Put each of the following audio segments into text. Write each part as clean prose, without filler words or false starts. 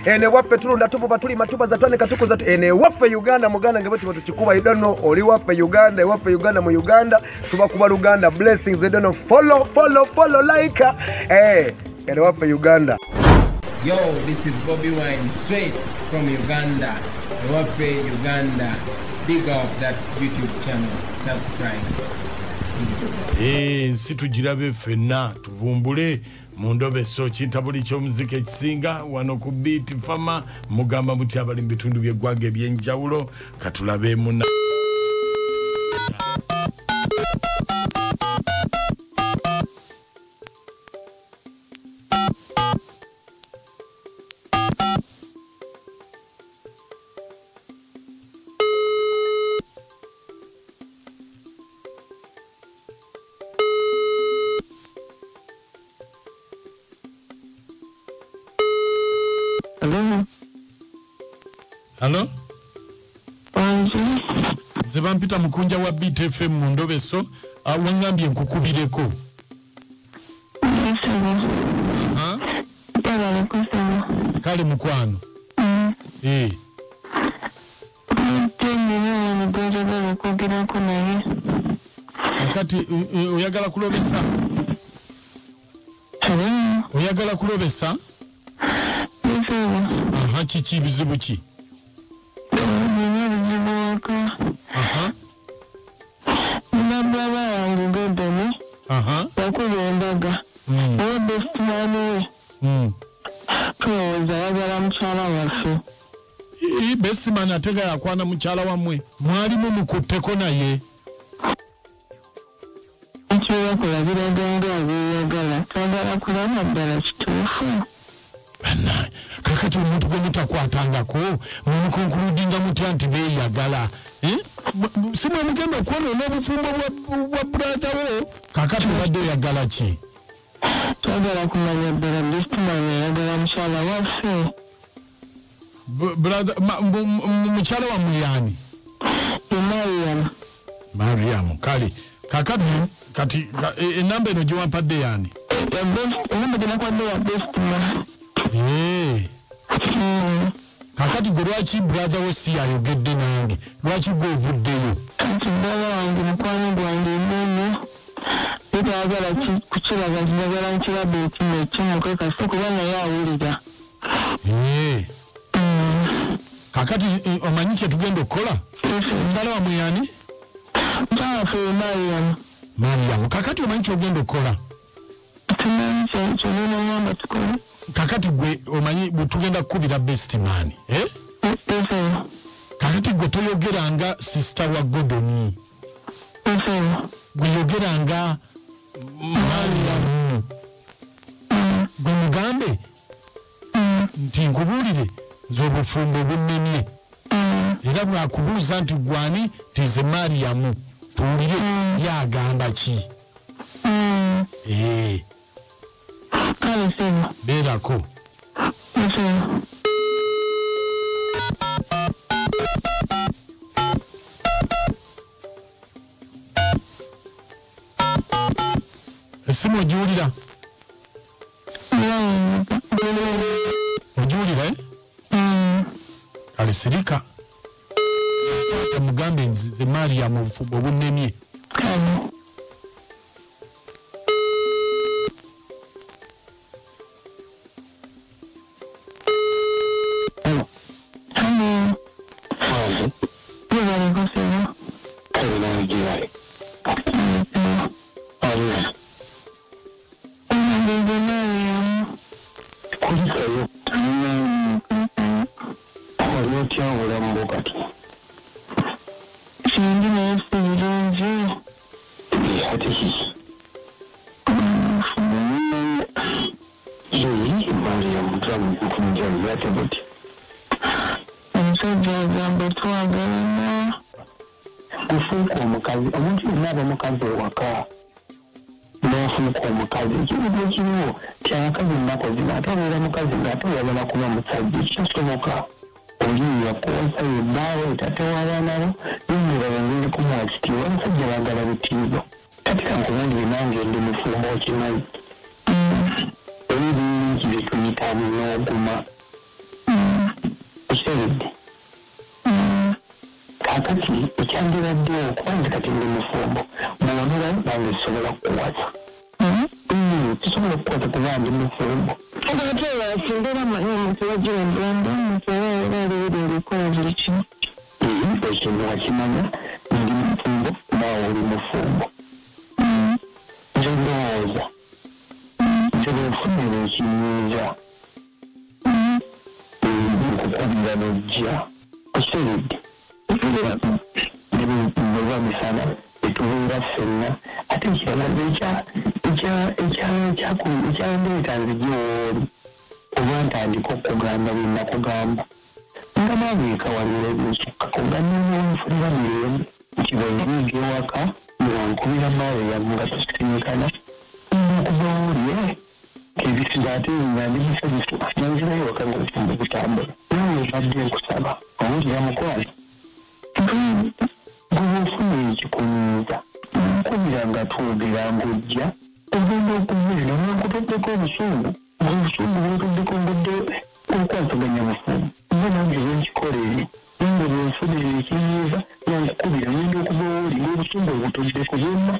Ene waffe tulunda tuvuba tulima tubaza twanika tukuza ene waffe Uganda muganda nge bwe tukikuba. You don't know oli waffe Uganda, waffe Uganda mu Uganda tubakuba Luganda. Blessings. You don't know, follow follow follow like ene waffe Uganda. Yo, this is Bobby Wine straight from Uganda. Ewaffe Uganda. Big up that YouTube channel. Subscribe. Nsi tugirabe ffenna tuvumbule mu ndobeso kintabuli ky'omuziki ekisinga wano ku Beat Farmer. Mugamba muti abali mu bitundu by'eggwanga eby'enjawulo katulabe muna Halo? Nze bampita mukunja wa Beat FM mu ndobeso, wangambye nkukubireko. Kale mukwano. Kakati oyagala kulobesa? Oyagala kulobesa? Aha, kiki bizibu ki? Bestman atega yakwana mukyala wammwe mwalimu mukutteko naye. Kakati omuntu gwe mutakwatangako mumukonkuludinga mutya nti beeyagala, si mwe mugenda okwonoona obufumbo bwa brother wo? Kakati obadde oyagala ki? Twagala kumanya ddala bestman ayagala mukyala waffe. Brother, mukyala wammwe yaani? Mariam. Mariam, kale kakati kati enamba eno gye wampadde yaani? Enamba gye nakuwadde ya bestman. Kakati gwe lwaki brother wo si yayogedde nange? Lwaki gwe ovuddeyo? Anti brother wange mukwano gwange nnyo. Tayagala kukiraga nti njagala nkirabe ekimu ekimukakasa kuba naye awulira. Kakati omanyi kye tugenda okukola? Mukyala wammwe yaani? Mukyala waffe ye Mariam. Mariam. Kakati omanyi ky'ogenda okukola? Simanyi ky'ogenda ngamba tukole. Kakati gwe omanyi tugenda kukubira best man, Kakati gwe toyogeranga sister wa Gordon. Gwe yogeranga Mariam. Gwe mugambe nti nkubuulire nze obufumbo bunnemye. Era bwakubuuza nti gwani tize Mariam, tuwulire yagamba ki? Beerako. Esimu ogiwulira? Ogiwulira, Kale sirika. Mugambe nzize Mariam obufumbo bunnemye. Kufuuka omukazi, omuntu yenna aba mukazi ewaka n'ofuuka omukazi. Ekibuzo ekiriwo ti abakazi ennaku zino ate obeera mukazi ng'ate oyagala kuba musajja, kisoboka. Oli yakuwasa ye bbaawe, taata w'abaana bo, n'omulala ngeri kumuwa kitiibwa, abasajja baagala bitiibwa. Kati kankubuulire nange ndi mufumbo okimanyi. Ebingi bingi bye tuyitamu n'oguma. Kakati ekyandibaddewo kubanga kati ndi mufumbo, bw'onooba nange nsobola kukuwasa. Sisobola kukuwasa kuba ndi mufumbo. Ate singa manyi omuntu wajjira obulamu omuntu era aliwulira ebikola buli kimu. Ekyo wakimanya, ndi mufumbo naawe oli mufumbo. Nze ndowooza nti bw'ofunira ekinyiiza nkukubira n'ojja okitegedde. Bweba misana etubeera ffenna. Ate ekirala ekyandeeta nzije wooli oba ntandika okugamba bye nakugamba nga nange ekawalira ebinsukkako nga nenfunira mirembe nti bwenyiga ewaka nga nkubira Mariam nga tusisinkana okuva wooli ebisiza ate nga ndi musanyufu nanzirayo ewaka nga obufumbo butambula. Naawe mbadde nkusaba owulira mukwano gwe ofuna ekikunyiiza nkubira nga twogera ng'ojja ogenda okubeera nga nkutuddeko obusungu ng'obusungu bwentuddeko ng'odde okwasaganya bufumbo. Nze nange bwenkikola eri nange bwenfunira ekinyiiza nga nkukubira ngenda okuva wooli ng'obusungu obutuddeko bwonna.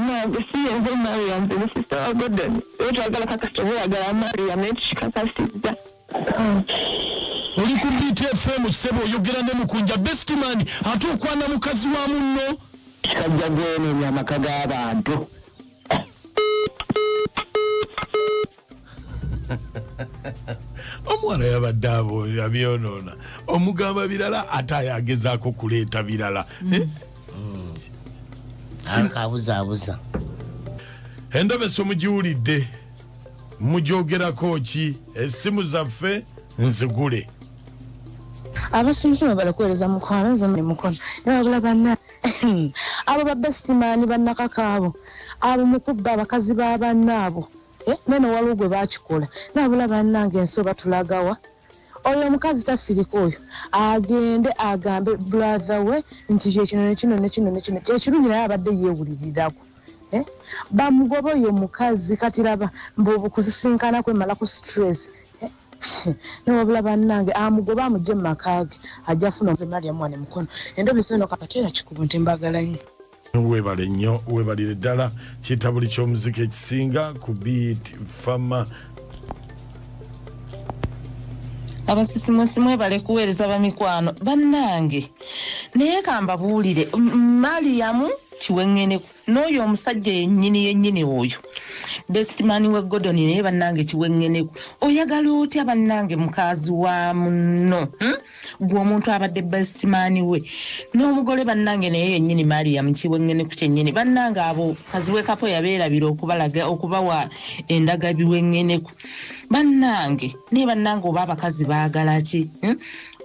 Naye si yenze Mariam nze ne sisita wa Gordon era twagala kakasa oba oyagala Mariam naye tukikakasizza. Oli ku BTFM ssebo oyogera ne Mukunja bestman ate okwana mukazi wa munno. Kisajja gwenenya amaka g'abantu. Omwana yabadde abo yabyonoona omugamba birala ate agezaako kuleeta birala. Akabuzaabuza. Endobeso mugiwulidde mugyogerako ki? Essimu zaffe nzigule. Abasimusimu bala kuweereza mukwano nze muli mukono naye wabula banna abo ba bestman bannakaka abo abo mukubba abakazi ba bannaabo neno waliwo gwe bakikola naye wabula bannange ensi oba tulagawa. Oyo omukazi tasirika oyo agende agambe brother we nti kino nekino nekino nekino ekirungi naye abadde yeewulirirako. Bamugoba oyo omukazi kati laba mbu okusisinkana kwemala ku stress. Newabula bannange amugoba amugye mu maka ge ajja afuna Mariam wane mukono. Endobeso eno kapateera kikubu nti mbagala nnyo. Weebale nnyo, weebalire ddala. Kitabuli ky'omuziki ekisinga ku Beat Fama. Abasisimusi mwebale kuweereza bamikwano bannange naye kambabuulire Mariam kiweŋŋeneku n'oyo omusajja yennyini yennyini oyo bestman we Gordon naye bannange kiweŋŋeneku. Oyagala otya bannange mukazi wa munno gwe omuntu abadde bestman we n'omugole bannange naye yennyini Mariam kiweŋŋeneku kyennyini. Bannange abo kaziwekapo yabeerabira okubalaga okubawa endaga biweŋŋeneku bannange. Naye bannange oba abakazi baagala ki?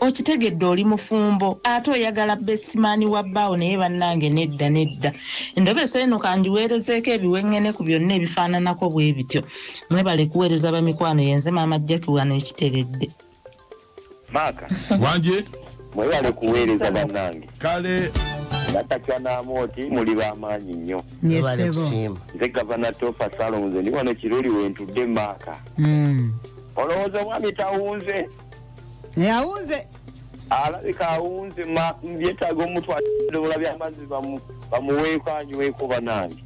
Okitegedde oli mufumbo ate oyagala bestman wa bbaawo naye bannange nedda nedda. Endobeso eno kangiweerezeeko ebiweŋŋene ku byonna ebifaananako bwe bityo. Mwebale kuweereza bamikwano yenze maama Jackie wano ekiteredde. Maaka wanje mwebale kuweereza bannange. Kale natakya n'amooti muli b'amaanyi nnyo. Mwebale kusiima. Nze Gavana Tofa Salomo nze ndi wano Kiruli we ntudde Maaka. Olowooza omwami tawunze? Yawunze. Alabika awunze mbyetaaga omutwala ebidomola by'amazzi bamuweeko anyweko bannange.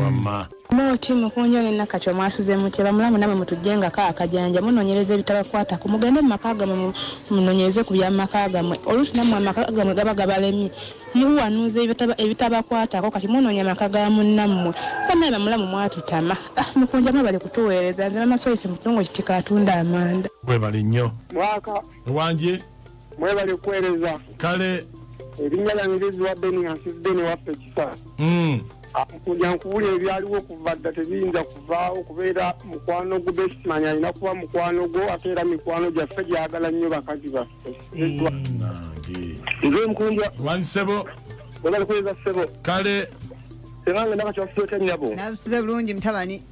Wamma. Mooti Mukunja ne Nakacwa mwasuze mutya bamulamu namwe mutujjengako akajanja munoonyereza ebitabakwatako mugende mu maka gammwe munoonyereze ku by'amaka gammwe oluusi nammwe amaka gammwe gaba gabalemye muwanuuza ebitabakwatako kati munoonya amaka ga munnammwe bannaye bamulamu mwatutama. Mukunja mwebale kutuweereza nze Mama Soife mutungo kitika atunda amanda. Webale nnyo. Mwaka wanje mwebale kuweereza. Kale erinnya lyange liziwa Beni Hansis Beni waffe Kisa. Nkuja nkuwulira ebyaliwo kuva dda tebiyinza kuvaawo kubeera mukwano gwo bestman alina kuba mukwano gwo ate era mikwano gyaffe gyagala nnyo bakazi baffe. Nze Mukunja. Wansebo. Webale kuweereza ssebo. Kale Serange Nakacwa wasuze nnyabo. Nabisuze bulungi mutabani.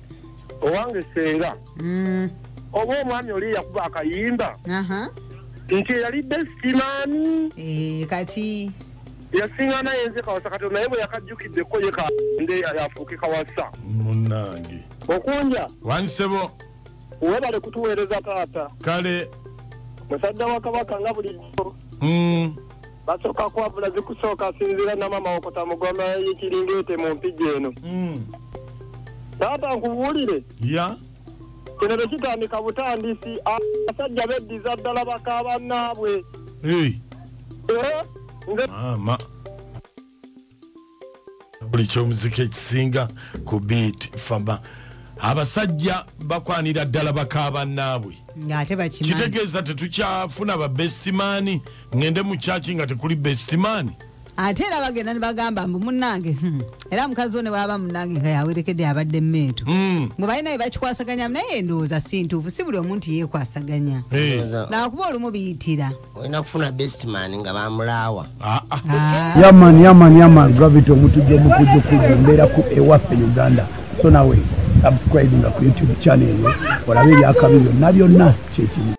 Owange ssenga. Oba omwami oli yakuba akayimba. Nti yali bestman. Kati yasingana yenze Kawasa kati naye bwe yakajjukiddeko ye kande yafuuke Kawasa. Munnange. Okunja. Wansebo. Webale kutuweereza taata. Kale musajja wa Kabaka nga bulijjo. Basooka kwavula zikusooka sinziira na mama okota mugoma y'ikiringete mu mpigi eno. Taata nkubuulire. Ya. Kino tekitandika butandisi, abasajja beddiza ddala baka bannaabwe. Mama. Buli ky'omuziki ekisinga ku beat fama. Abasajja bakwanira ddala baka bannaabwe. Ng'ate bakimanyi. Kitegeeza tetukyafuna ba best man, ngende mu church nga tekuli best man. Ate era bagenda ne bagamba mbu munnange, era mukazi wo ne bw'aba munnange nga yawerekedde abadde mmeetu. Mbu balina bye bakikwasaganya naye ndowooza si ntuufu, si buli omuntu yeekwasaganya. Lwakuba olumu biyitira. Olina kufuna best man nga bamulaawa. Yaman, yaman, yaman, Gravity omutujju omukujjukujju mbeera ku ewaffe Uganda. So nawe subscribe nga ku YouTube channel eyo olabe ebyakabi byonna byonna kyekimu.